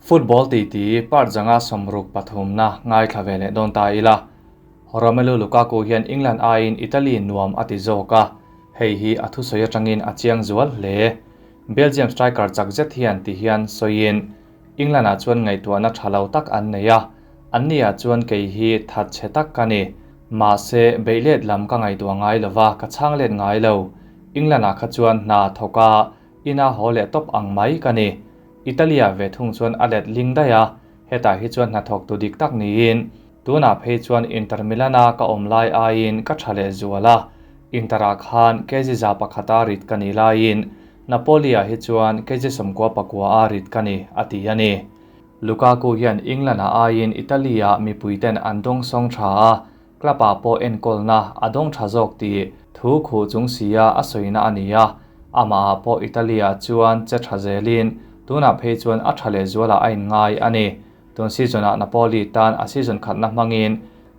Football titi part zanga sawmruk pathumna ngaithla ve leh dawn ta ila. Romelu Lukaku hian England aiin Italy nuam a ti zawk a, hei hi a thusawi atangin a chiang zual hle. Belgium striker chak zet hian ti hian sawiin, England ah chuan ngaihtuahna tha lo tak an nei a, anni ah chuan kei hi that chhe tak ka ni. Mahse, beihlet lam ka ngaihtuah ngai lova, ka chhang let ngai lo. England ah kha chuan hna thawk a, ina haw leh tawp ang mai ka ni. Italy-ah ve thung chuan a let ling daih a, hetah hi chuan hnathawktu dik tak niin, tunah phei chuan Inter Milan-a ka awm lai aiin ka tha leh zual a, Inter-ah khan kg za pakhata rit ka nih laiin Napoli-ah hi chuan kg 94 a rit ka ni, a ti a ni. Lukaku hian England-ah aiin Italy-ah mipuiten an dawngsawng tha a, club-ah pawh enkawlna a dawng tha zawk tih thu khuh chung sia a sawina a ni a, amahah pawh Italy-ah chuan che tha zelin tunah phei chuan a tha lehzualah a inngai a ni. Tun season-ah Napoli tan a season khatna hmangin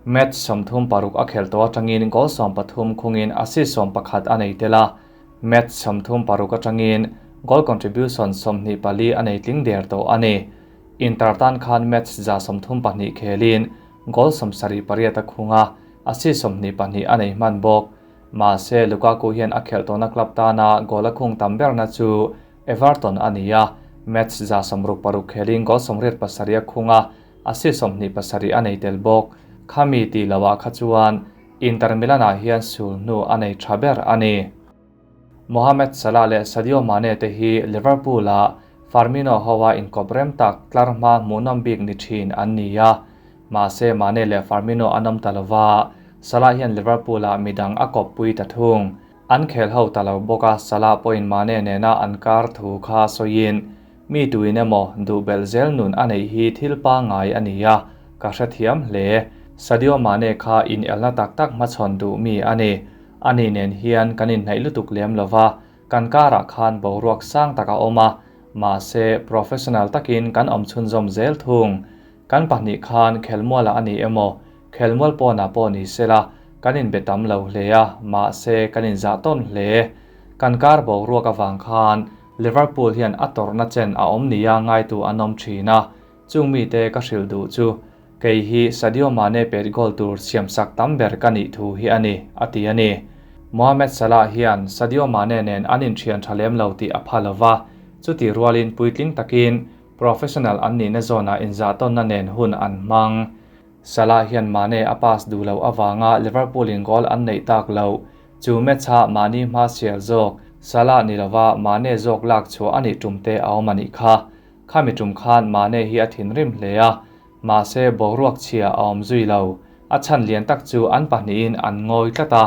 match 36 a khelh tawh atangin goal 13 khungin assist 11 a nei tel a, match 36 atangin goal contribution 24 a nei tling der tawh a ni. Inter tan khan match 132 khelin goal 78 a khung a, assist 22 a nei hman bawk. Mahse, Lukaku hian a khelh tawhna club tana goal a khung tam berna chu Everton a ni a, match 66 khelin goal 87 a khung a, assist 27 a nei tel bawk. Khami tih lohah kha chuan Inter Milan-ah hian sul hnu a nei tha ber a ni. Mohamed Salah leh Sadio Mane te hi Liverpool-ah Firmino hoa inkawp rem tak tlar hma hmuhnawm bik ni thin an ni a. Mahse, Mane leh Firmino an awm ta lova, Salah hian Liverpool-ah midang a kawppui ta thung. An khel ho ta lo bawk a, Salah pawhin Mane nena an kar thu kha sawiin, Mi tuin emaw duh belh zel nun a neih hi thil pangngai a ni a, ka hrethiam hle. Sadio Mane kha inelna tak tak hmachhawn duh mi a ni. Ani nen hian kan inhnaih lutuk lem lova, kan karah khan boruak sang tak a awm a, mahse professional takin kan awm chhunzawm zel thung. Kan pahnih khan khelmualah a ni emaw, khelmual pawnah pawh ni sela, kan inbe tam lo hle a, mahse kan inzah tawn hle. Kan kar boruak avang khan Liverpool hian a tawrhna chen a awm nia ngaitu an awm thin a, chung mite ka hrilh duh chu kei hi Sadio Mane pet goal tur siamsak tam ber ka nih thu hi a ni, a ti a ni. Mohamed Salah hian Sadio Mane nen an inthian tha lem lo tih a pha lova, chutih rualin puitling takin professional an nihna zawnah inzahtawnna nen hun an hmang. Salah hian Mane a pass duh loh avanga Liverpool in goal an neih tak loh. Chu match-ah mahni hma sial zawk, Salah ni lova Mane zawk lak chhuah a nih tum te a awm a nih kha. Khami tum khan Mane hi a thinrim hle a, mahse boruak chhia a awm zui lo. A chhan lian tak chu an pahnihin an ngawi tlat a,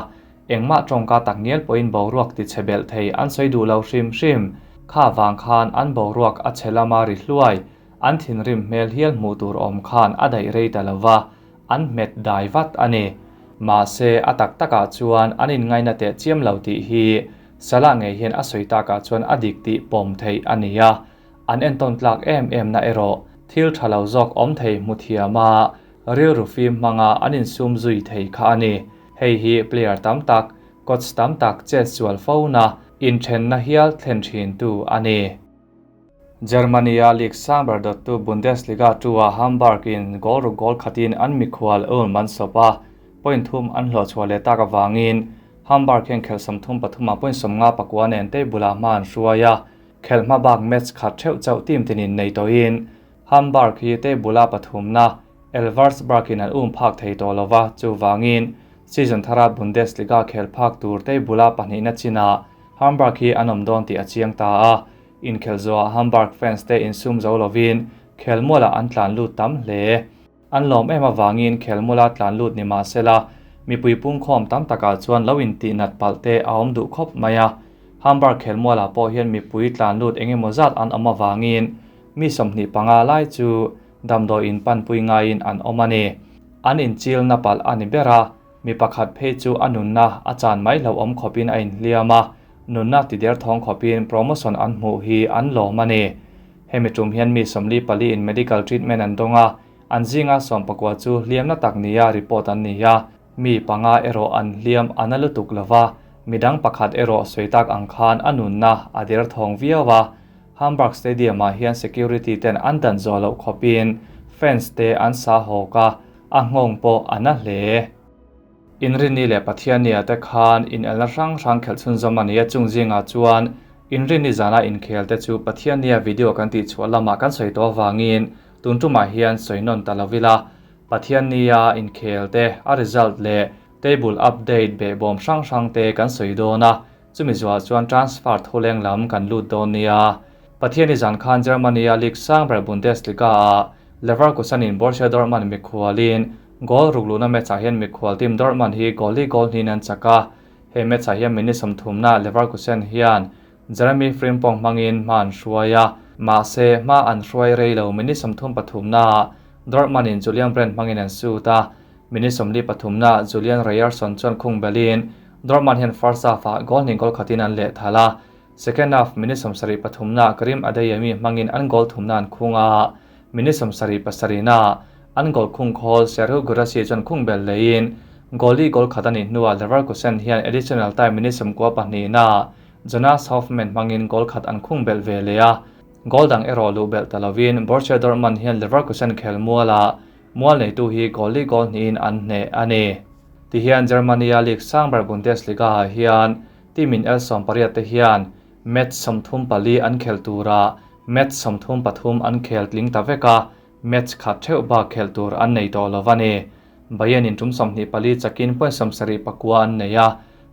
engmah tawngka tak ngial pawhin boruak ti chhe belh thei an sawi duh lo hrim hrim. Kha vang khan an boruak a chhe lama ri hluai, an thinrim hmel hial hmuh tur awm khan a daih rei ta lova, an hmet dai vat a ni. Mahse, a tak takah chuan an inngaina teh chiam lo tih hi Salah ngei hian a sawi takah chuan a dik tih pawm theih a ni a, an entawn tlak em em na erawh thil tha lo zawk awm thei hmu thiam a, rilru fim hmanga an insum zui thei kha a ni. Hei hi player tam tak, coach tam tak chet sual fo na, inthenna hial thlen thintu a ni. Germany-a league sang ber dawttu Bundesliga 2-ah Hamburg-in goal ruk goal khatin an mikhual Ulm an sawp a, point thum an hlawhchhuah leh tak avangin Hamburg hian khelh 33 ah point 59 nen table-ah hma an hruai a, khelh hma bak match khat theuh chauh team tinin nei tawhin Hamburg hi table-a pathumna Elversberg-in an um phak thei tawh lova, chuvangin season thara Bundesliga khel phak tur table-a pahnihna chinah Hamburg hi an awm dawn tih a chiang ta a. Inkhelh zawhah Hamburg fans te insum zo lovin khelmualah an tlan lut tam hle. An lawm em avangin khelmuala tlan lut ni mah sela, mipui pungkhawm tam takah chuan lo intihnat palh te a awm duh khawp mai a. Hamburg khelmualah pawh hian mipui tlan lut eng emaw zat an awm avangin mi 25 lai chu damdawiin panpui ngaiin an awm a ni. An inchilna palh a ni ber a, mi pakhat phei chu a nunna a chan mai hlauhawm khawpin a inhliam a, nunna ti der thawng khawpin promotion an hmuh hi an lawm a ni. Hemi tum hian mi 44 in medical treatment an dawng a, an zinga 19 chu hliamna tak nia report an ni a, mi panga erawh an hliam a na lutuk lova, midang pakhat erawh sawi tak ang khan a nunna a der thawng viau a. Hamburg Stadium-ah hian security ten an dan zawh loh khawpin fans te an sa hawk a, a nghawng pawh a na hle. Inrinni leh Pathiannia te khan inelna hrang hrang khelh chhunzawm a ni a, chung zingah chuan Inrinni zana inkhel te chu Pathiannia video kan tihchhuah lamah kan sawi tawh avangin tun tumah hian sawi nawn ta lo ila. Pathiannia inkhel te a result leh table update behbawm hrang hrang te kan sawi dawn a, chumi zuah chuan transfer thuleng lam kan lut dawn nia. Pathianni zan khan Germany-a league sang ber Bundesliga-ah Leverkusen-in Borussia Dortmund mikhualin goal ruk luhna match-ah hian mikhual team Dortmund hi goal li goal hnihin an chak a. He match-ah hian minute sawmthumna Leverkusen hian Jeremy Frimpong hmangin hma an hruai a, mahse hma an hruai rei lo minute 33 naah Dortmund-in Julian Brandt hmangin an shoot a, minute 43 naah Julian Ryerson chuan khung belin Dortmund hian first half-ah goal hnih goal khatin an lehthal a. Second half minute 73 naah Karim Adeyemi hmangin an goal thumna an khung a, minute 77 naah an goal khung khawl Serhou Guirassy chuan khung bel leiin goal li goal khat a nih hnuah Leverkusen hian additional time minute 92 naah Jonas Hofmann hmangin goal khat an khung bel ve leh a, goal dang erawh luh belh ta lovin Borussia Dortmund hian Leverkusen khel mualah mual neitu hi goal li goal hnihin an hneh a ni. Tihian Germany-a league sang ber Bundesliga-ah hian team in el 18 te hian match 34 an khel tura match 33 an khel tling ta vek a, match khat theuh bak khel tur an nei tawh lo a ni. Bayern in tum 24 chakin point 79 an nei a,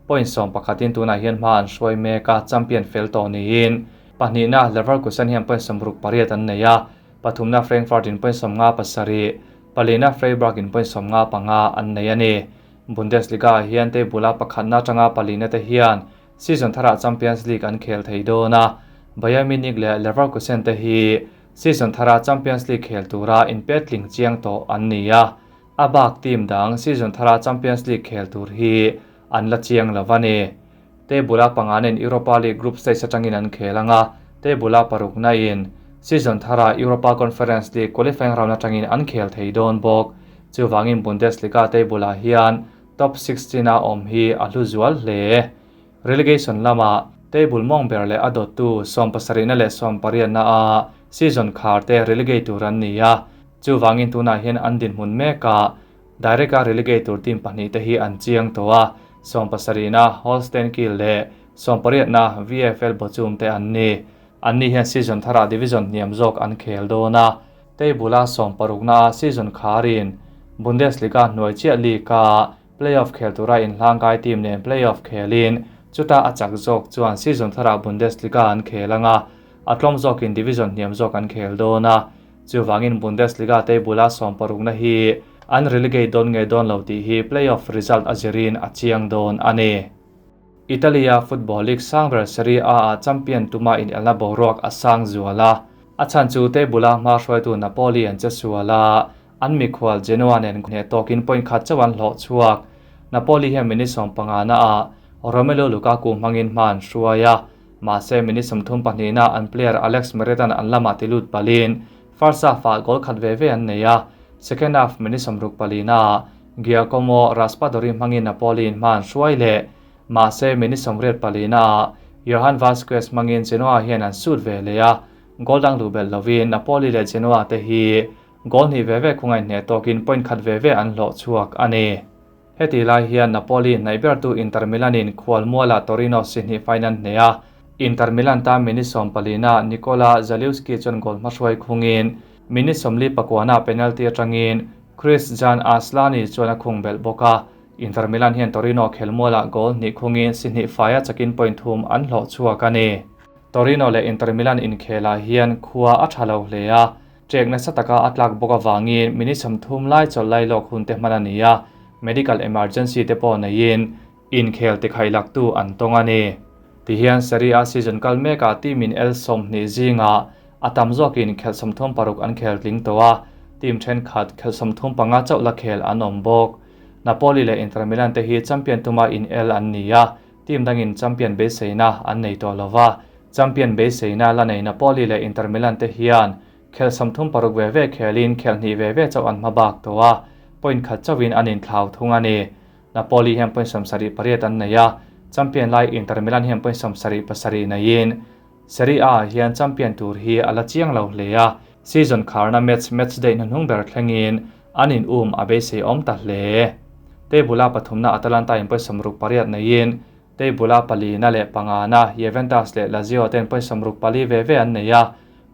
point 11 in tunah hian hma an hruai mek a, champion fel tawh niin. Pahnihna Leverkusen hian point 68 an nei a, pathumna Frankfurt in point 57, palina Freiburg in point 55 an nei a ni. Bundesliga hian table-a pakhatna atanga palina te hian season thara Champions League an khel thei dawn a, Bayern Munich leh Leverkusen te hi season thara Champions League khel tura inpetling chiang tawh an ni a, a bak team dang season thara Champions League khel tur hi an la chiang lo a ni. Table-a panganin Europa League group stage atangin an khel anga, table-a parukna in season thara Europa Conference League qualifying round atangin an khel thei dawn bawk. Chuwangin Bundesliga table-ah hian top 16 a awm hi a hlu zual hle. Relegation lama table mawng ber leh a dawttu 70 na leh 80 na a season khar te relegate tur an ni a, chuwangin tunah hian an dinhmun meka direct a relegate tur team pahnih te hi an chiang tawh a, 70 na Holstein Kiel leh 80 na VfL Bochum te an ni. An ni hian season thara division hniam zawk an khel dawn a, table-a 60 na a season kharin Bundesliga hnuai chiah league a playoff khel tura inhlangkai team nen playoff khelin chuta a chak zawk chuan season thara Bundesliga an khel anga, a tlawm zawkin division hniam zawk an khel dawn a. Chuwangin Bundesliga table-a 60 na hi an relegate dawn nge dawn lo tih hi playoff result a zirin a chiang dawn a ni. Italia Football League sang ber Serie A a champion tuma in elna boruak a sang zuala, a chan chu table-a hma hruaitu Napoli an che suala, an mikhual Genoa nen hne tawkin point khat chauh an hlawh chhuak. Napoli hian minute 15 na a Romelu Lukaku hmangin hma an hruai a, mahse minute 32 na an player Alex Meret-an an lamah tilut palin first half-ah goal khat ve ve an nei a, second half minute 64 na Giacomo Raspadori hmangin Napoli in hma an hruai leh, mahse minute 84 na Johan Vazquez hmangin Genoa hian an shoot ve leh a, goal dang luh belh lovin Napoli leh Genoa te hi goal hnih ve ve khunga inhne tawkin point khat ve ve an hlawh chhuak a ni. Heti lai hian Napoli hnaih bertu Inter Milan-in khual muala Torino si hnih final hne a, Inter Milan ta minute 14 na Nicola Zalewski chuan goal hmahruai khungin minute 49 na penalty atangin Kristjan Asllani chuan a khung belh bawk a, Inter Milan hian Torino khel muala goal hnih khungin si hnih faia chakin point thum an hlawh chhuak a ni. Torino leh Inter Milan inkhelah hian khua a tha lo hle a, ṭek nasa taka a tlak bawk awangin minute 30 lai chawlh lai lawk hun te hman a ni a, medical emergency te pawh neiin inkhel tikhai laktu an tawng a ni. Tihian Serie A season kal mekah team in el 20 zinga a tam zawkin khel 36 an khel tling tawh a, team thenkhat khel 35 chauh la khel an awm bawk. Napoli leh Inter Milan te hi champion tuma in el an ni a, team dangin champion beiseina an nei tawh lova, champion beiseina la nei Napoli leh Inter Milan te hian khel 36 ve ve khelin khel hnih ve ve chauh an hma bak tawh a, point khat chauhin an inthlau thung a ni. Napoli hian point 78 an nei a, champion lai Inter Milan hian point 77 neiin. Serie A ah hian champion tur hi a la chiang lo hle a, season kharna match matchday hnuhnung ber thlengin an in um a beisei awm ta hle. Table a pathumna Atalanta in pawisa 68 neiin table a palina leh pangana Juventus leh Lazio ten pawisa 64 ve ve an nei a,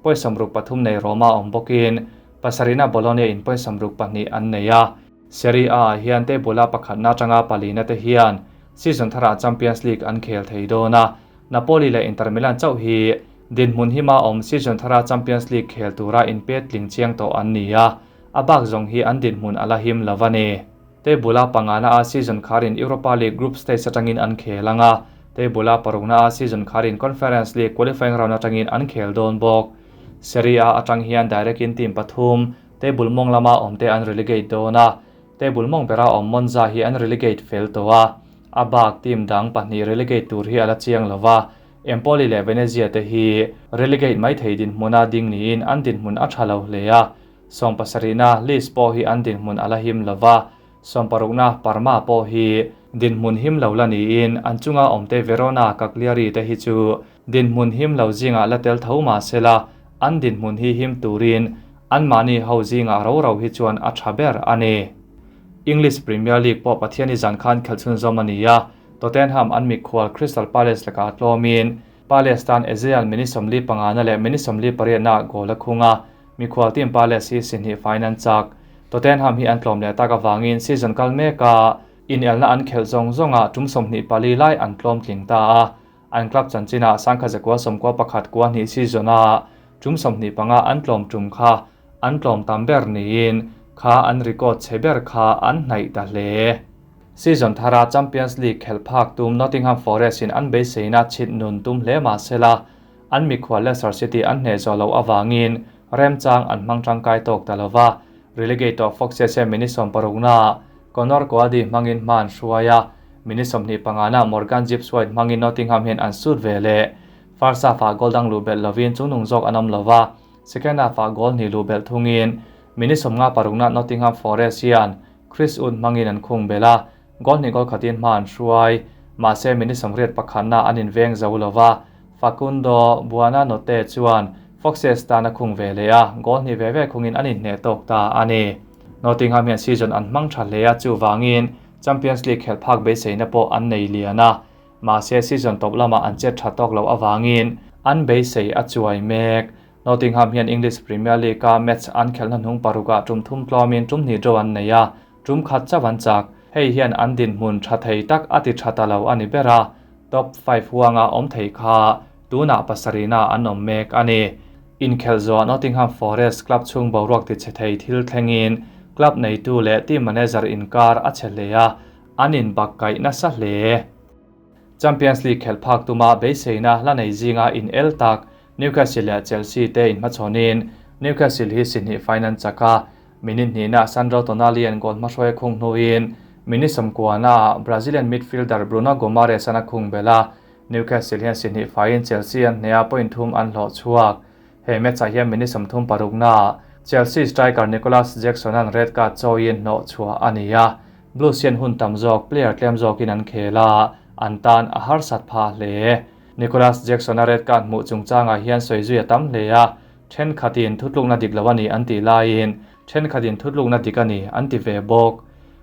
pawisa 63 nei Roma awm bawkin pasarihna Bologna in pawisa 62 an nei a. Serie A ah hian table a pakhatna atanga palina te hian season tharah Champions League an khel thei dawn a, Napoli leh Inter Milan chauh hi dinhmun hima awm season thara Champions League khel tura inpet tling chiang tawh an ni a, a bak zawng hi an dinhmun a la him lo a ni. Table a pangana a season kharin Europa League group stage atangin an khel ang a, table a parukna a season kharin Conference League qualifying round atangin an khel dawn bawk. Serie A atang hian direct in team pathum table mawng lama awmte an relegate dawn a, table mawng bera awm Monza hi an relegate fel tawh a, a bak team dang pahnih relegate tur hi a la chiang lo va, Empoli leh Venezia te hi relegate mai thei dinhmuna ding niin an dinhmun a tha lo hle a, 17na list pawh hi an dinhmun a la him lo va, 16na Parma pawh hi dinhmun him lo la niin an chunga awmte Verona, Cagliari te hi chu dinhmun him lo zingah la tel tho mah sela an dinhmun hi him turin anmahni ho zingah ro ro hi chuan a tha ber a ni. English Premier League pawh Pathiani zan khan khelh chhunzawm a ni a, Tottenham an mikhual Crystal Palace lakah tlawmin Palace tan Ezeal minute 45 na leh minute 48 na goal a khung a, mikhual team Palace hi sihnih faiin an chak. Tottenham hi an tlawm leh tak avangin season kal meka inelna an khelh zawng zawngah tum 24 lai an tlawm tling ta a, an club chanchinah sangkhat zakua 91 kua hnih season a tum 25 an tlawm tum kha an tlawm tam ber niin kha an record chhe ber kha an hnaih ta hle. Season thara Champions League khelh phak tum Nottingham Forest in an beiseina chhit nun tum hle mah sela an mikhual Leicester City an hneh zawh loh awangin remchang an hmang tangkai tawk ta lova, relegate tawh Foxes hian minute 60 na Conor Coady hmangin hma an hruai a, minute 25 na Morgan Gibbs-White hmangin Nottingham hian an sut ve leh. First half-ah goal dang luh belh lovin chungnung zawk an awm lova, second half-ah goal hnih luh belh thungin minute 56 na Nottingham Forest hian Chris Wood hmangin an khung belh a, goal hnih goal khatin hma an hruai. Mahse minute 81 na an inveng zo lova, Facundo Buonanotte chuan Foxes tan a khung ve leh a, goal hnih ve ve khungin an inhneh tawk ta a ni. Nottingham hian season an hmang tha hle a, chuvangin Champions League khelh phak beiseina pawh an nei lian a, mahse season tawp lamah an chet tha tawk loh awangin an beisei a chuai mek. Nottingham hian English Premier League a match an khelhna hnung parukah tum thum tlawmin tum hnih draw an nei a, tum khat chauh an chak. Hei hian an dinhmun tha thei tak a ti tha ta lo a ni ber a, top 5 huanga awm thei kha tunah pasarihna an awm mek a ni. Inkhelh zawh Nottingham Forest club chhung boruak ti chhe thei thil thlengin club neitu leh team manager inkar a chhe hle a, an inbak kaih nasa hle. Champions League khelh phak tuma beiseina la nei zinga in el tak Newcastle leh Chelsea te inhmachhawnin Newcastle hi sihnih faiin an chak a, minute hnihna Sandro Tonali an goal hmahruai a khung hnuin minute 90 ah Brazilian midfielder Bruno Guimaraes an a khung belh a, Newcastle hian sihnih faiin Chelsea an hneh a, point thum an hlawh chhuak. He match ah hian minute 36 na Chelsea striker Nicolas Jackson an red card chawiin hnawh chhuah a ni a, Blues hian hun tam zawk player tlem zawkin an khel a, an tan a harsat phah hle. Nicolas Jackson a red card hmuh chungchangah hian sawi zui a tam hle a, thenkhatin thutlukna dik lo a ni an tih laiin thenkhatin thutlukna dik a ni an ti ve bawk.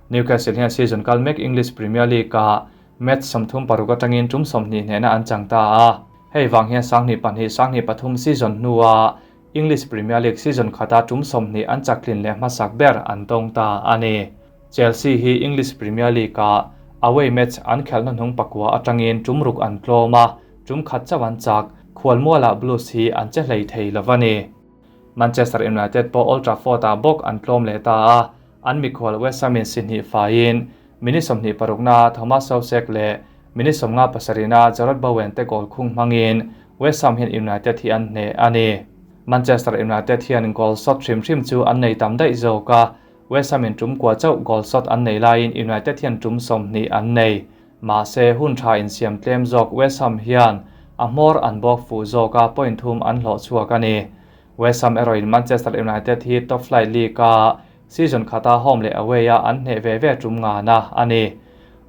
Newcastle hian season kal mek English Premier League ah match 36 atangin tum 20 hnehna an chang ta a, hei vang hian 2002 2003 season hnuah English Premier League season khata tum 20 an chak tlin leh hmasak ber an tawng ta a ni. Chelsea hi English Premier League ah away match an khelhna hnung pakua atangin tum ruk an tlawm a, tum khat chauh an chak, khualmualah Blues hi an che hlei thei lo a ni. Manchester United pawh Old Trafford ah bawk an tlawm leh ta a, an mikhual West Ham in sihnih faiin minute 26 na Thomas Soucek leh minute 57 na Jarrod Bowen te goal khung hmangin West Ham hian United hi an hneh a ni. Manchester United hian goal shot hrim hrim chu an nei tam daih zawk a, West Ham in tum kua chauh goal shot an nei laiin United hian tum 20 an nei. Mahse hun tha insiam tlem zawk West Ham hian a hmawr an bawk fuh zawk a, point thum an hlawh chhuak a ni. West Ham erawhin Manchester United hi top flight league a season khata home leh away a an hneh ve ve tum nga na a ni.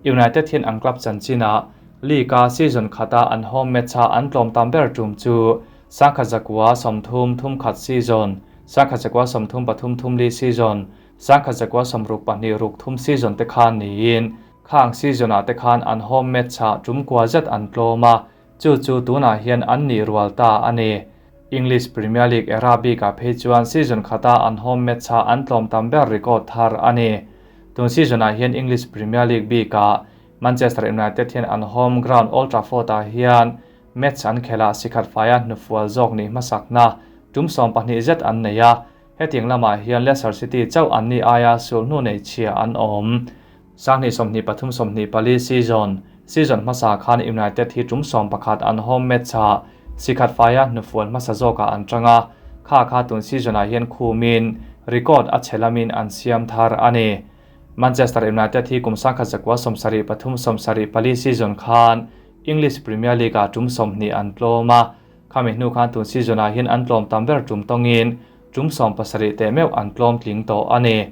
United hian an club chanchinah League-a season khata an home match-a an tlawm tam ber tum chu 1930 thum khat season, 1933 thumli season, 1962 ruk thum season te khan niin, khang season-ah te khan an home match-ah tum kua zet an tlawm a, chu chu tunah hian an nih rual ta a ni. English Premier League era bikah phei chuan season khata an home match-ah an tlawm tam ber record thar a ni. Tun season-ah hian English Premier League bikah Manchester United hian an home ground Old Trafford-ah hian match an khelh sikhat faia hnufual zawk ni hmasakna tum 12 zet an nei a, hetiang lamah hian Leicester City chauh an ni aia sul hnu nei chhia an awm. 2023 24 season, season hmasa khan United hi tum 11 an home match-ah sikhat faia hnufual hmasa zawkah an tanga, kha kha tun season-ah hian khumin record a chhelamin an siam thar a ni. Manchester United hi kum 1973 74 season khan English Premier League-ah tum 20 an tlawm a, khami hnu khan tun season-ah hian an tlawm tam ber tum tawngin tum 17 te meuh an tlawm tling tawh a ni.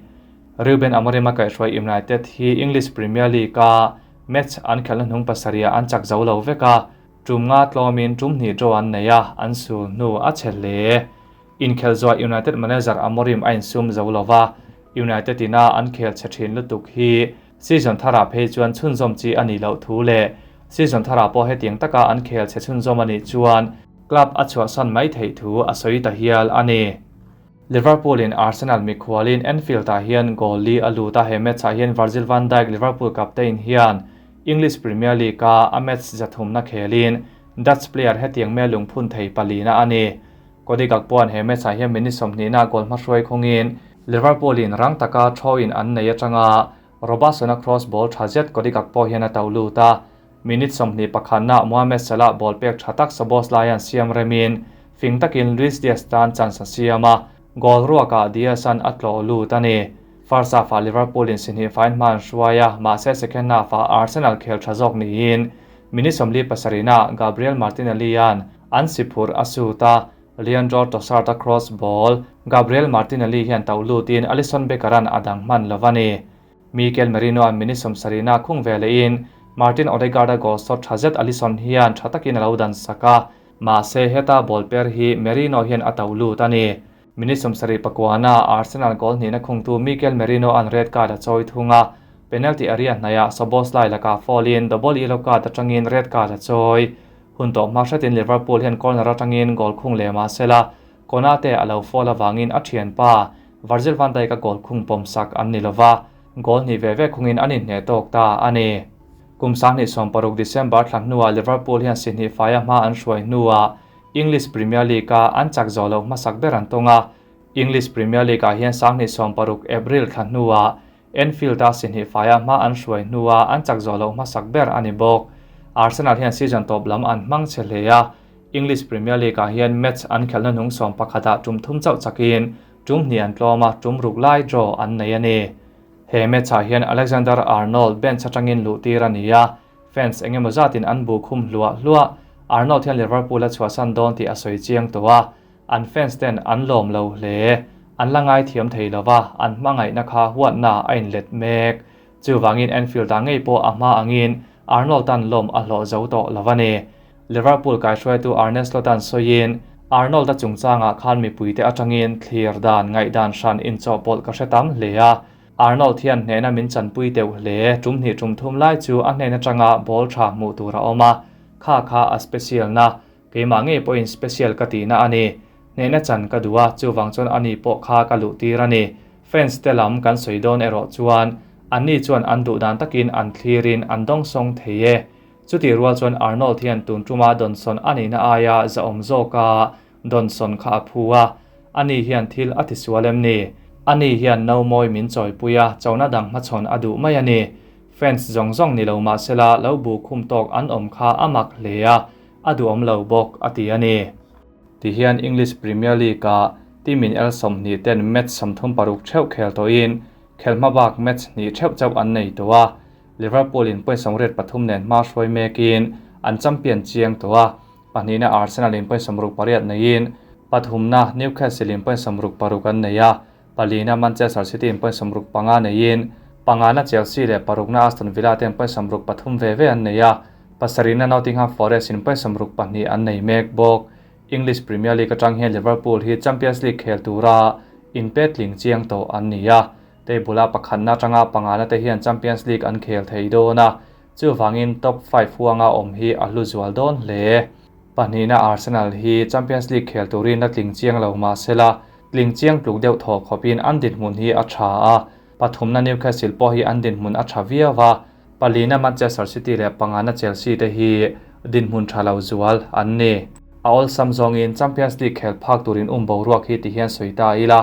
Ruben Amorim a kaihhruai United hi English Premier League-a match an khelhna hnung pasarih an chak zo lo vek a, tum nga tlawmin tum hnih draw an nei a, an sul hnu a chhe hle. Inkhel zuah United manager Amorim a insum zo lova, United ina an khel chhe thin lutuk hi season tharah phei chuan chhunzawm chi a nih loh thu leh season tharah pawh hetiang taka an khel chhe chhunzawm a nih chuan club a chhuahsan mai theih thu a sawi ta hial a ni. Liverpool in Arsenal mikhualin Anfield-ah hian goal li a lut a, he match-ah hian Virgil van Dijk Liverpool captain hian English Premier League-a a match zathumna khelin Dutch player hetiang mel lungphun thei palina a ni. Cody Gakpo-a'n he match-ah hian minute 20 na goal hmahruai khungin Liverpool in rang taka throw-in an nei atanga Robertson-a cross ball tha zet Cody Gakpo hian a to lut a, minute 21 na Mohamed Salah ball pek tha tak Szoboszlai an siam remin fing takin Luis Diaz tan chance a siam a, goal ruakah Diaz-an a tlawh lut a ni. First half-ah Liverpool in si hnih fain hma an hruai a, mahse second half-ah Arsenal khel tha zawk niin minute 47 na Gabriel Martinelli an an si phur a sut a, Leandro Trossard a cross ball Gabriel Martinelli hian to lutin Alisson Becker-an a dang hman lo a ni. Mikel Merino an minute 70 na khung ve lehin Martin Odegaard a goal shot tha zet Alisson hian tha takin a lo dan sak a, mahse heta ball per hi Merino hian a to lut a ni. Minute 79 na Arsenal goal hnihna khungtu Mikel Merino an red card a chawi thung a, penalty area hnaiah Szoboszlai laka foul-in double yellow card atangin red card a chawi. Hun tawh hma hretin Liverpool hian corner atangin goal khung leh mahsela Konate a lo foul awangin a thian pa Virgil van Dijk a goal khung pawm sak an ni lova, goal hnih ve ve khungin an inhne tawk ta a ni. Kum 2016 December thla hnuah Liverpool hian si hnih faia hma an hruai hnuah English Premier League-a an chak zo lo hmasak ber an tawng a. English Premier League-ah hian 2016 April thla hnuah Anfield-a si hnih faia hma an hruai hnuah an chak zo lo hmasak ber a ni bawk. Arsenal hian season tawp lam an hmang chhe hle a, English Premier League-ah hian match an khelhna hnung 11 ah tum thum chauh chakin tum hnih an tlawm a, tum ruk lai draw an nei a ni. He match-ah hian Alexander Arnold bench atangin luh tir a ni a, fans engemaw zatin an bu khum hluah hluah. Arnold hian Liverpool a chhuahsan dawn tih a sawi chiang tawh a, an fans ten an lawm lo hle. An la ngai thiam thei lova, an hmangaihna kha huatna a inlet mek. Chuwangin Anfield-ah ngei pawh a hma angin Arnold tan lawm a hlawh zo tawh lo a ni. Liverpool kaihruaitu Arne Slot an sawiin Arnold a chungchangah khan mipuite atangin thlir dan ngaih dan hran inchawhpawlh ka hre tam hle a. Arnold hian hnehna min chanpui deuh hle, tum hnih tum thum lai chu a hnen atanga ball tha hmuh tur a awm a, kha kha a special na, keimah ngei pawhin special ka tihna a ni. Hnehna chan ka duh a, chuwang chuan ani pawh kha ka luh tir a ni. Fans te lam kan sawi dawn erawh chuan anni chuan an duh dan takin an thlirin an dawng sawng thei e. Chuti rual chuan Arnold hian tun tuma Donson ani na aia za awm zawka Donson kha a phu a, ani hian thil a ti sual em ni. Ani hian no mawi min chawi pui a, chona dang hmachhawn a duh mai a ni. Fans zawng zawng ni lo mahsela lo bu khum tawk an awm kha a mak hle a, a duh awm lo bawk a ti a ni. Ti hian English Premier League-a team in el 20 ten match 36 theuh khel tawhin khel hma bak match hnih theuh chauh an nei tawh a. Liverpool in point 83 nen hma hruai mekin an champion chiang tawh a, pahnihna Arsenal in point 68 neiin pathumna Newcastle in point 66 an nei a, palina Manchester City in point 65 neiin pangana Chelsea leh parukna Aston Villa ten point 63 ve ve an nei a. Pasarihna Nottingham Forest in point 62 an nei mek bawk. English Premier League atang hian Liverpool hi Champions League khel tura inpe tling chiang tawh an ni a. Table a pakhatna atanga pangana te hian Champions League an khel thei dawn a, chuvangin top 5 huanga awm hi a hlu zual dawn hle. Pahnihna Arsenal hi Champions League khel turin la tling chiang lo mahsela, tling chiang tluk deuh thaw khawpin an dinhmun hi a tha a. Pathumna Newcastle pawh hi an dinhmun a tha viau a, palina Manchester City leh pangana Chelsea te hi dinhmun tha lo zual an ni. A awlsam zawngin Champions League khel phak turin um boruak hi ti hian sawi ta ila,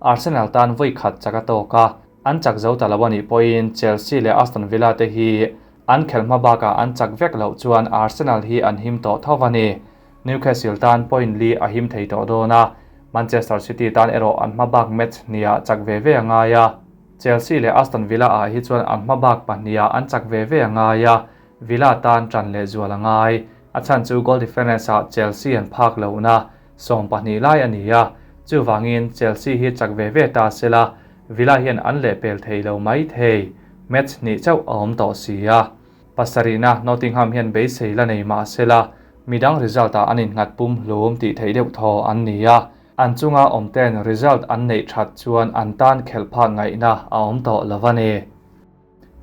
Arsenal tan vawi khat chak a tawk a, an chak zo ta lo a nih pawhin Chelsea leh Aston Villa te hi an khelh hma bakah an chak vek loh chuan Arsenal hi an him tawh tho a ni. Newcastle tan point li a him thei tawh dawn a, Manchester City tan erawh an hma bak match hniah chak ve ve a ngai a. Chelsea leh Aston Villa ah hi chuan an hma bak pahniha an chak ve ve a ngai a, Villa tan ṭan leh zual a ngai. A chhan chu goal difference ah Chelsea an phak lohna 12 lai a ni a, chuvangin Chelsea hi chak ve ve ta sela, Villa hian an lehpel thei lo mai thei. Match hnih chauh a awm tawh si a. Pasarihna Nottingham hian beisei la nei mah sela, midang result ah an innghat pum hlum tih theih deuh thaw an ni a. An chunga awmten result an neih that chuan an tan khelh phak ngaihna a awm tawh lo a ni.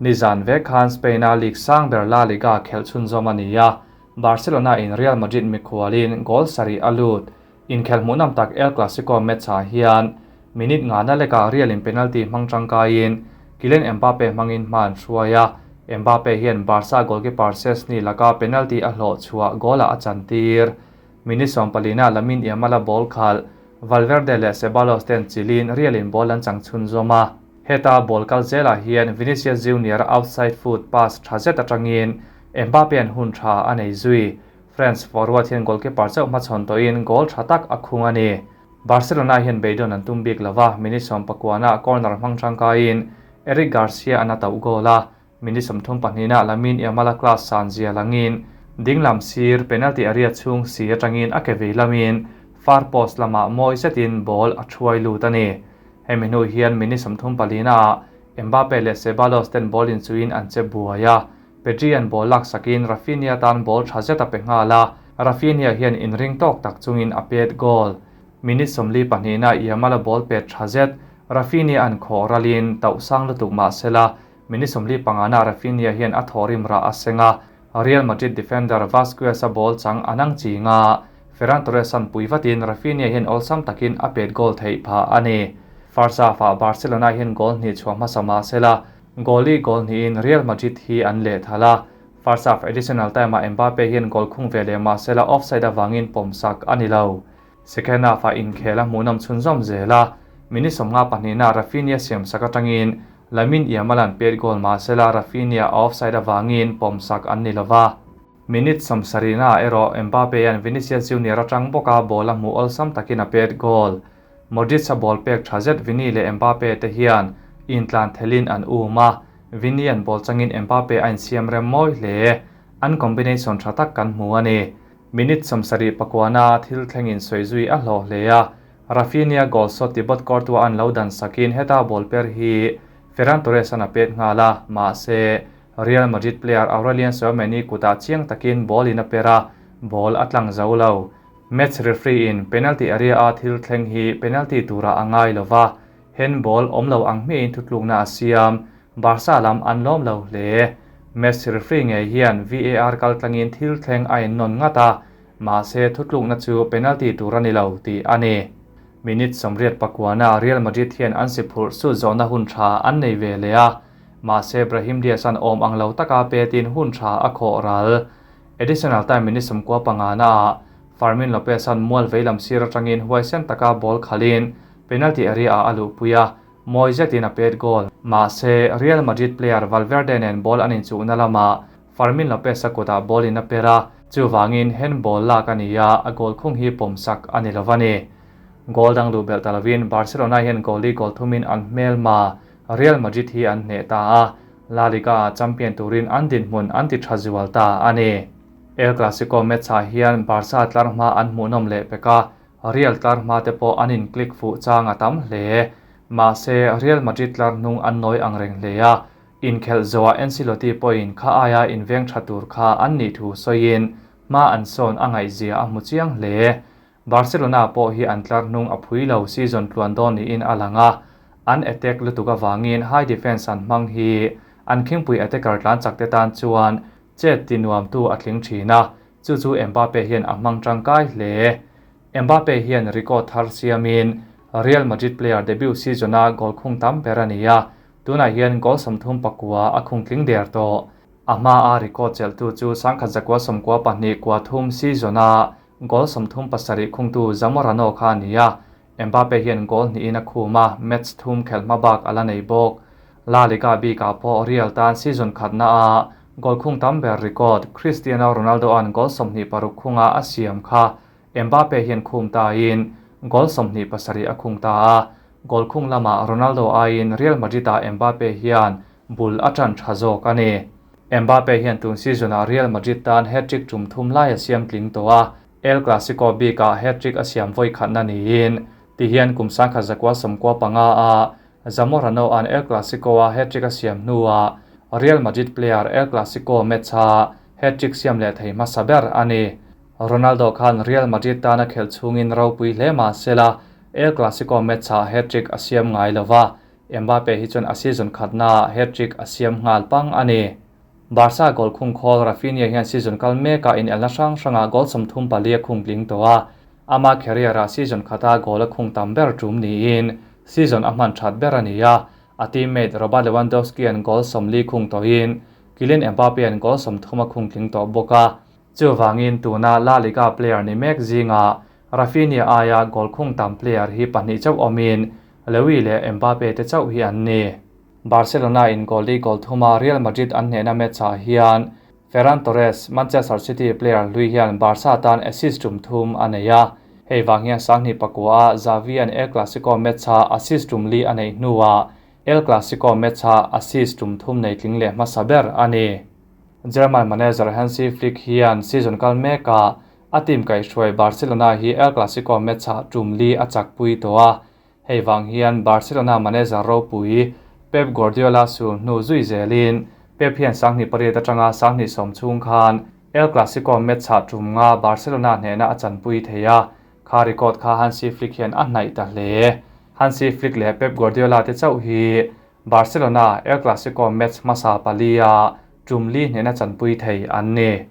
Nizan vek khan Spain-a league sang ber La Liga khelh chhunzawm a ni a, Barcelona in Real Madrid mikhualin goal sarih a lut. Inkhelh hmuhnawm tak El Clasico match-ah hian minute ngana lekah Real in penalty hmang tangkaiin Kylian Mbappe hmangin hma an hruai a, Mbappe hian Barca goalkeeper Szczesny laka penalty a hlawh chhuah goal-ah a chantir. Minute 14-ah Lamine Yamal-a ball khalh Valverde leh Ceballos ten chilin Real in ball an chang chhunzawm a. Heta ball kal zelah hian Vinicius Junior outside foot pass tha zet atangin Mbappe an hun tha a nei zui. France forward hian goalkeeper chauh hmachhawn tawhin goal tha tak a khung a ni. Barcelona hian beidawn an tum bik lova, minute 19-ah corner hmang tangkaiin Eric Garcia an a tauh goal a, minute 32-ah Lamine Yamal-a class san zia langin dinglam sir penalty area chhung si atangin a ke vei lamin far post lamah mawi zetin ball a thuai lut a ni. Hemi hnu hian minute 34-ah Mbappe leh Ceballos ten ball inchuin an che buai a, Pedri an ball lak sakin Raphinha tan ball tha zet a pe nghal a, Raphinha hian inring tawk tak chungin a pet goal. Minute 42-ah Yamal-a ball pet tha zet, Raphinha an khawh ralin tauh sang lutuk mah sela, minute 45-ah Raphinha hian a thawhrim rah a seng a, Real Madrid defender Vazquez-a ball chang a nang ching a, Ferran Torres an pui vatin Raphinha hian awlsam takin a pet goal theih phah a ni. First half-ah Barcelona hian goal hnih chhuah hmasa mah sela, goal-i goal hnihin Real Madrid hi an leh thal a. First half additional time-ah Mbappe hian goal khung ve leh mah sela offside avangin pawmsak a ni lo. Second half-ah inkhel a hmuhnawm chhunzawm zel a, minute 52-ah Raphinha siamsak atangin Lamine Yamal an pet goal mah sela Raphinha a offside avangin pawmsak an ni lova. Minute 70-ah erawh Mbappe an Vinicius Junior atang bawka ball a hmuh awlsam takin a pet goal. Modric a ball pek tha zet Vini leh Mbappe te hian intlan thelin an um a, Vini an ball changin Mbappe a insiam rem mawi hle. An combination tha tak kan hmu a ni. Minute 79-a thil thlengin sawi zui a hlawh hle a, Raphinha goal shot Thibaut Courtois an lo dan sakin heta ball per hi Ferran Torres an a pet nghal a, mahse Real Madrid player Aurelien Tchouameni kutah chiang takin ball in a per a, ball a tlang zo lo. Match referee in penalty area a thil thleng hi penalty tura a ngai lova, handball awm lo ang hmiahin thutlukna a siam, Barca lam an lawm lo hle. Match referee ngei hian VAR kal tlangin thil thleng a innawn ngat a, mahse thutlukna chu penalty tur a ni lo tih a ni. Minute 89-ah Real Madrid hian an si phurh sut zawhna hun tha an nei ve leh a, mahse Brahim Diaz an awm ang lo taka petin hun tha a khawh ral. Additional time minute 95-ah Fermin Lopez an mual veilam sir atangin huaisen taka ball khalin penalty area ah a luhpui a, mawi zetin a pet goal. Mahse Real Madrid player Valverde nen ball an inchuhna lamah Fermin Lopez a kutah ball in a per a, chuvangin handball lak a ni a, a goal khung hi pawmsak a ni lo a ni. Goal dang luh belh ta lovin Barcelona hian goal li goal thumin an hmelma Real Madrid hi an hneh ta a, La Liga ah champion turin an dinhmun an ti tha zual ta a ni. El Clasico match ah hian Barca tlar hma an hmuhnawm leh pek a, Real tlar hma te pawh an in click fuh chang a tam hle. Mahse Real Madrid tlar hnung an nawi ang reng hle a, Inkhelh zawhah Ancelotti pawhin kha aia inveng tha tur kha an nih thu sawiin hma an sawn a ngaihzia a hmu chiang hle. Barcelona pawh hi an tlar hnung a phui lo season tluan dawn niin a lang a, an attack lutuk avangin high defence an hmang hi an khingpui attacker tlan chak te tan chuan chet ti nuamtu a tling thin a, chu chu Mbappe hian a hmang tangkai hle. Mbappe hian record thar siamin Real Madrid player debut season-a goal khung tam ber a ni a, tunah hian goal 39 a khung tling der tawh. A hmaa record chelhtu chu 1992 season-a goal 37 khungtu Zamorano kha a ni a, Mbappe hian goal hnihin a khum a, match thum khelh hma bak a la nei bawk. La Liga bikah pawh Real tan season khatna a goal khung tam ber record Cristiano Ronaldo-a'n goal 26 khunga a siam kha Mbappe hian khum tain goal 27 a khung ta a, goal khung lamah Ronaldo aiin Real Madrid-ah Mbappe hian bul a ṭan ṭha zawk a ni. Mbappe hian tun season-ah Real Madrid tan hat-trick tum thum lai a siam tling tawh a, El Clasico bikah hat-trick a siam vawi khatna niin tihian kum 1995 a Zamorano-a'n El Clasico-a hat-trick a siam hnuah Real Madrid player El Clasico match-a hat-trick siam leh thei hmasa ber a ni. Ronaldo khan Real Madrid tana khelh chhungin ropui hle mah sela El Clasico match-ah hat-trick a siam ngai lo va, Mbappe hi chuan a season khatnaah hat-trick a siam nghal pang a ni. Barca goal khung khawl Raphinha hian season kal mekah inelna hrang hrangah goal 34 a khung tling tawh a, ama career-ah season khata goal a khung tam ber tum niin season a hman that ber a ni a, a teammate Robert Lewandowski-a'n goal 40 khung tawhin Kylian Mbappe-a'n goal 30 a khung tling tawh bawk a. Chuvangin tuna La Liga player ni mek zinga Raphinha aia goal khung tam player hi pahnih chauh awmin Lewy leh Mbappe te chauh hi an ni. Barcelona in goal li goal thuma Real Madrid an hnehna match-ah hian Ferran Torres, Manchester City player hlui hian Barca tan assist tum thum a nei a. Hei vang hian 2009 a Xavi-a'n El Clasico match-a assist tum li a neih hnuah El Clasico match-a assist tum thum nei tling leh hmasa ber a ni. German manager Hansi Flick hian season kal mekah a team kaihhruai Barcelona hi El Clasico match-ah tum li a chakpui tawh a. Hei vang hian Barcelona manager ropui Pep Guardiola sul hnu zui zelin Pep hian 2008 atanga 2010 chhung khan El Clasico match-ah tum nga Barcelona hnehna a chanpui thei a, kha record kha Hansi Flick hian a hnaih ta hle. Hansi Flick leh Pep Guardiola te chauh hi Barcelona El Clasico match hmasa pali a tum li hnehna chanpui thei an ni.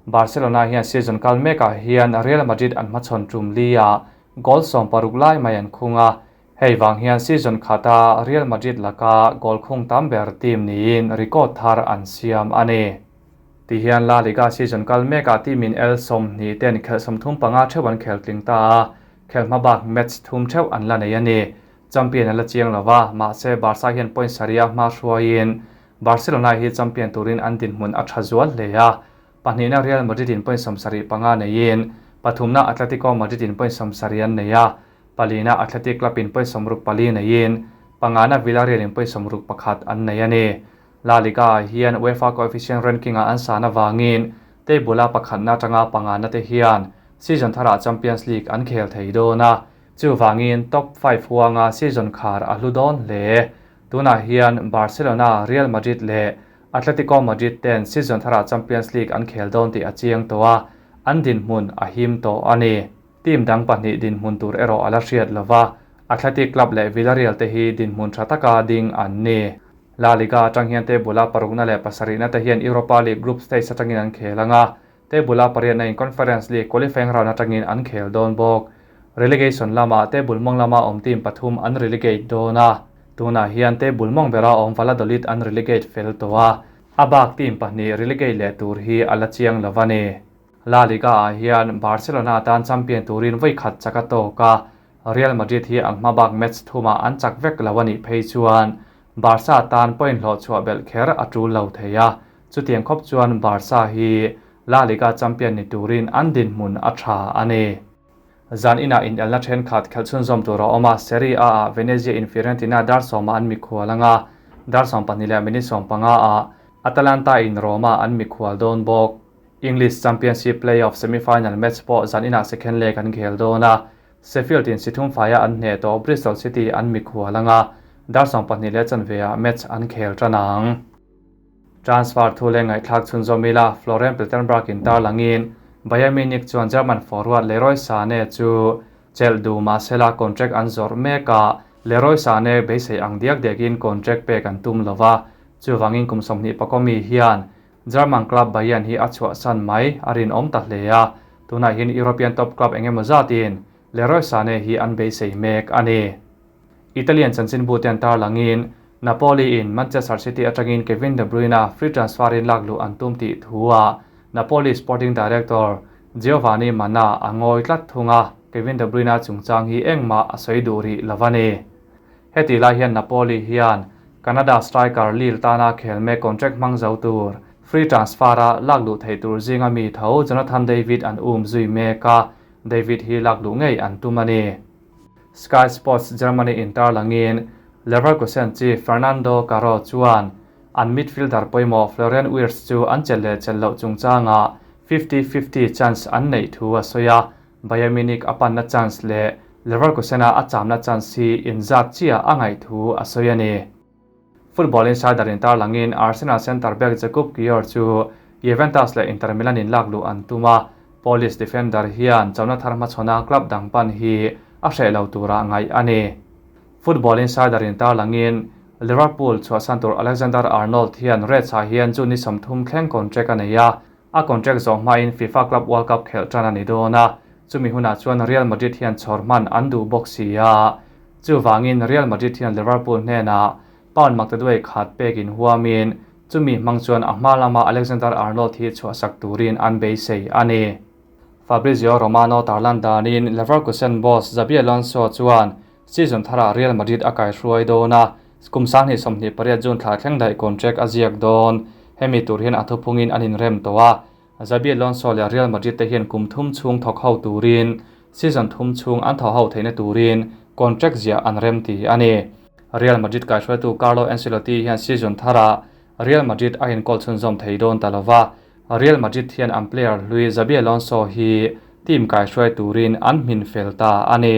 Barcelona hian season kal mekah hian Real Madrid an hmachhawn tum li a goal 16 lai mai an khung a, hei vang hian season khata Real Madrid laka goal khung tam ber team niin record thar an siam a ni. Tihian La Liga season kal mekah team in El 20 ten khelh 35 theuh an khel tling ta a, khel hma bak match thum theuh an la nei a ni. Champion a la chiang lo va, mahse Barca hian point saria hma hruaiin Barcelona hi champion turin an dinhmun a tha zual hle a, pahnihna Real Madrid in point 75 neiin pathumna Atletico Madrid in point 70 an nei a, palina Athletic Club in point 64 neiin pangana Villarreal in point 61 an nei a ni. La Liga hian UEFA coefficient ranking-ah an san avangin table-a pakhatna atanga pangana te hian season tharah Champions League an khel thei dawn a, chuvangin top 5 huanga season khar a hlu dawn hle. Tunah hian Barcelona, Real Madrid leh Atletico Madrid ten season tharah Champions League an khel dawn tih a chiang tawh a, an dinhmun a him tawh a ni. Team dang pahnih dinhmun tur erawh a la hriat lo va, Athletic Club leh Villarreal te hi dinhmun tha taka ding an ni. La Liga atang hian table-a parukna leh pasarihna te hian Europa League group stage atangin an khel ang a, table-a pariatna in Conference League qualifying round atangin an khel dawn bawk. Relegation lamah table mawng lama awm team pathum an relegate dawn a, tunah hian table mawng bera awm Valladolid an relegate fel tawh a, a bak team pahnih relegate leh tur hi a la chiang lo a ni. La Liga-ah hian Barcelona tan champion turin vawi khat chak a tawk a, Real Madrid hi an hma bak match thumah an chak vek lo a nih phei chuan Barca tan point hlawh chhuah belh kher a tul lo thei a, chutiang khawp chuan Barca hi La Liga champion ni turin an dinhmun a tha a ni. Zan inah inelna thenkhat khelh chhunzawm tur a awm a, Serie A-ah Venezia in Fiorentina dar sawma an mikhual ang a, dar 12 leh minute 15 ah Atalanta in Roma an mikhual dawn bawk. English Championship play-off semi-final match pawh zan inah second leg an khel dawn a, Sheffield in si thum faia an hneh tawh Bristol City an mikhual ang a, dar 12 leh chanve ah match an khel tan ang. Transfer thu leh ngaihthlak chhunzawm ila Florian Plettenberg in tarlangin Bayern Munich chuan German forward Leroy Sane chu chelh duh mahsela contract an zawrh mek a, Leroy Sane beisei ang diak diakin contract pek an tum lova, chuvangin kum 20 pakawmi hian German club Bayern hi a chhuahsan mai a rinawm ta hle a, tunah hian European top club eng emaw zatin Leroy Sane hi an beisei mek a ni. Italian chanchinbu te an tarlangin Napoli in Manchester City atangin Kevin De Bruyne free transfer in lakluh an tum tih thu a, Napoli sporting director Giovanni Manna a ngawi tlat thung a, Kevin De Bruyne chungchang hi engmah a sawi duh rih lo a ni. Heti lai hian Napoli hian Canada striker Lille tana khel mek contract hmang zo tur free transfer a lakluh theih tur zinga mi tho Jonathan David an um zui mek a, David hi lakluh ngei an tum a ni. Sky Sports Germany in tarlangin Leverkusen chief Fernando Caro chuan an midfielder pawimawh Florian Wirtz chu an chelh leh chelh loh chungchangah 50-50 chance an neih thu a sawi a, Bayern Munich a panna chance leh Leverkusen-a a chamna chance hi inzat chiah a ngaih thu a sawi a ni. Football Insider in tarlangin Arsenal centre back Jakub Kiwior chu Juventus leh Inter Milan in lakluh an tum a, Polish defender hian chona thar hmachhawna club dang pan hi a hreh lo tura ngaih a ni. Football Insider in tarlangin Liverpool chhuahsan tur Alexander Arnold hian Reds ah hian June ni 30 thleng contract a nei a, a contract zawh hmain FIFA Club World Cup khelh tan a ni dawn a, chumi hunah chuan Real Madrid hian chhawr hman an duh bawk si a. Chuvangin Real Madrid hian Liverpool hnenah pound maktaduai khat pekin huamin chumi hmang chuan a hma lama Alexander Arnold hi chhuahsak turin an beisei a ni. Fabrizio Romano tarlan danin Leverkusen boss Xabi Alonso chuan season tharah Real Madrid a kaihruai dawn a, kum 2028 June thla thleng daih contract a ziak dawn. Hemi tur hian a thuphungin an inrem tawh a, Xabi Alonso leh Real Madrid te hian kum thum chhung thawk ho turin season thum chhung an thaw ho theihna turin contract ziah an rem ti a ni. Real Madrid kaihruaitu Carlo Ancelotti hian season tharah Real Madrid a inkawl chhunzawm thei dawn ta lova, Real Madrid hian an player hlui Xabi Alonso hi team kaihruai turin an hmin fel ta a ni.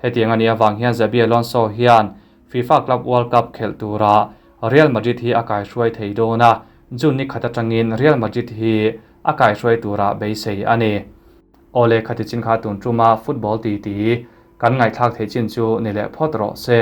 Hetiang a nih avang hian Xabi Alonso hian FIFA Club World Cup khelh tura Real Madrid hi a kaihruai thei dawn a, June ni khat atangin Real Madrid hi a kaihruai tura beisei a ni. Awle khati chin kha tun tuma football ti ti kan ngaihthlak thei chin chu ni leh phawt rawh se.